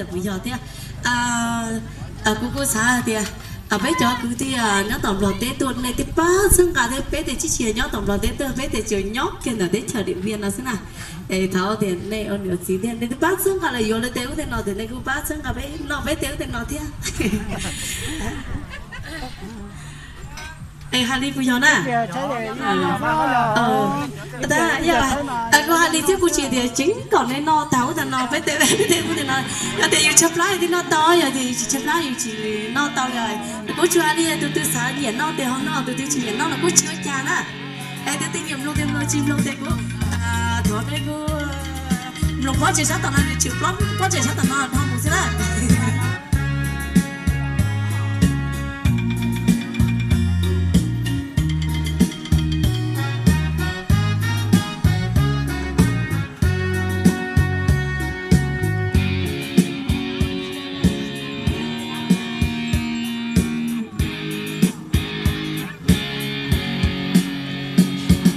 puas yog thiab. Kuv kuj xav hais tias peb cov kwv tij nyob tom Nplog teb tuaj nej twb pab txhawb nqa thiab, peb tej tsis tshia nyob tom Nplog teb tuaj, peb tej tseem nyob kiag ntawm teb chaws Diam Npiaj no xwb na. Es thov tias nej ua niam txiv thiab nej twb pab txhawb nqa los yuav lawv tej ub tej no, tias nej kuj pab txhawb nqa peb noj peb tej ub tej no thiab. Es hais li puas yog na? Kuv hais li thiab kuv tsis tias tseev kom nej noj tag ub tag no peb tej ub tej no. Yog tias yus tshaib plab yus thiaj noj tau, yog tias yus tsis tshaib plab yus tsis noj tau li. Kuv tsuas hais li tus twg xav nyiam noj tes ho noj, tus twg tsis nyiam noj los kuj tsis ua cas na. Es tus twg nyiam mloog tes mloog, tsis mloog tes kuv thov nej kuj mloog pob tsuas sab tom no, tshwm pob tsuas sab tom no dhau mus xwb na.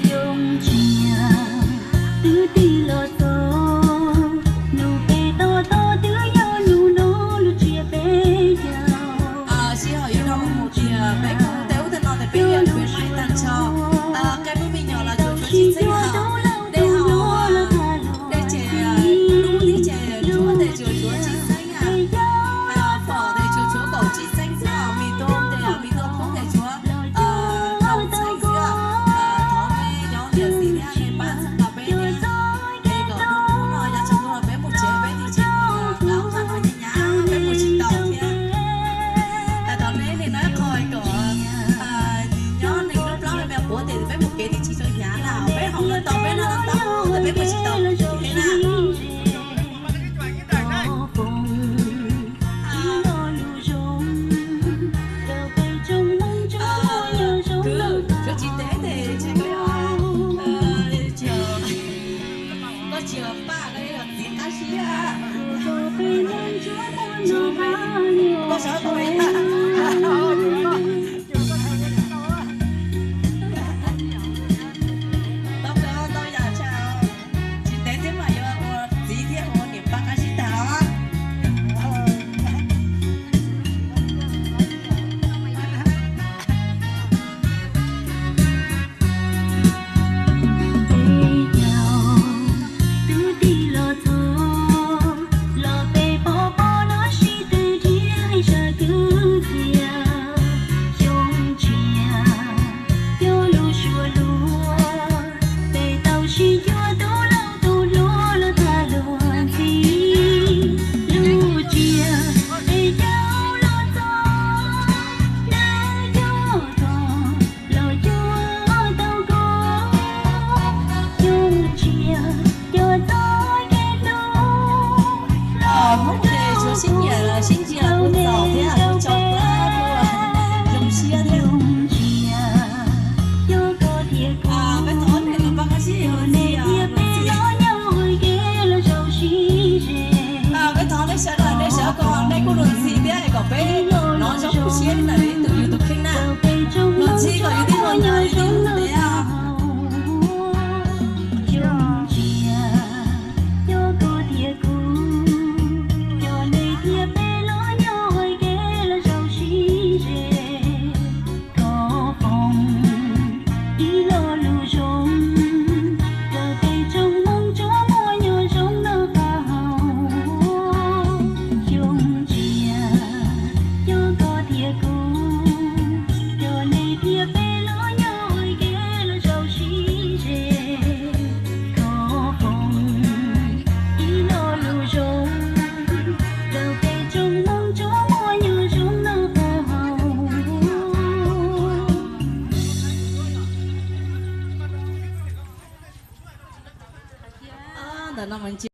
Xyoo tsias twb tig los txog, nus peb tos tos twb yog nus no lub tsiab peb caug. Sij hawm yuav dhau mus tias peb kuj tej ub tej no tes peb yuav tsuas hais tag nrho qe peb me nyuam los tsuas tsuav tsis txheeb hawm, dej haus, dej ces lub teb ces tsuav tes tsuas tsuav tsis txheeb, fom tes tsuas tsuav kaum tsib txheeb xwb, mis tua tes mis tua poob tes tsuav rau txheeb xwb. Thov peb cov niam txiv thiab nej pab txhawb nqa peb thiab, es kom hnub no yav tsaus ntuj no peb mus tsev peb thiaj tsis nqa qhov no nyab nyab peb mus tsis tau thiab. Thov nej niam no qhov kom nyob neeg lub plab me me quav tes peb mus kev thiaj tsis tau hnyav na, peb haus no tau peb noj no tau tes peb mus tsis tau li na. Kwv, kwv tsis ntev tes tsis koj tsis pab koj yuav txiv qab siab. Koj sab koj tau yam tshaj, tsis ntev thiab mas yuav ua txiv thiab ua niam pab qab siab tag os. Peb caug twb tig los txog, los peb pov pob no sib tw dhia sab kwv txias. Xyoo tsias cov lus suav luag, peb tau sib cuag tus laus tus hluas los tag luag ntxhi. Lub tsiab peb caug los txog, nws cog tog los cog tau koj. Xyoo tsias cov txoj kev hlub, Hmoob ces tsuav sib nyiam sib ntsia kuj txaus thiab, kuj tso plab kuj zoo siab thiab. Peb thov nej los pab qab siab, peb los nyob ua ke los zaum sib ze. Peb thov nej sawv daws, nej sawv kom nej kuj los ntxhi thiab kom peb nov zoo siab li ntawm ib tug YouTube na. Los ntxhi kom yus thiaj los nyob ib tug tiag. Xyoo tsias cov koj thiab kuv, cov nej thiab peb los nyob ua ke los zaum sib ze. Thov foom ib lo lus zoo rau peb tsoom Hmoob tsuas muaj nyob zoo noj qab haus. Xyoo tsias cov koj thiab kuv, cov nej thiab peb los nyob ua ke los zaum sib ze. Thov foom ib lo lus zoo rau peb tsoom Hmoob tsuas muaj nyob zoo noj qab haus. Ntawm no mas ntsia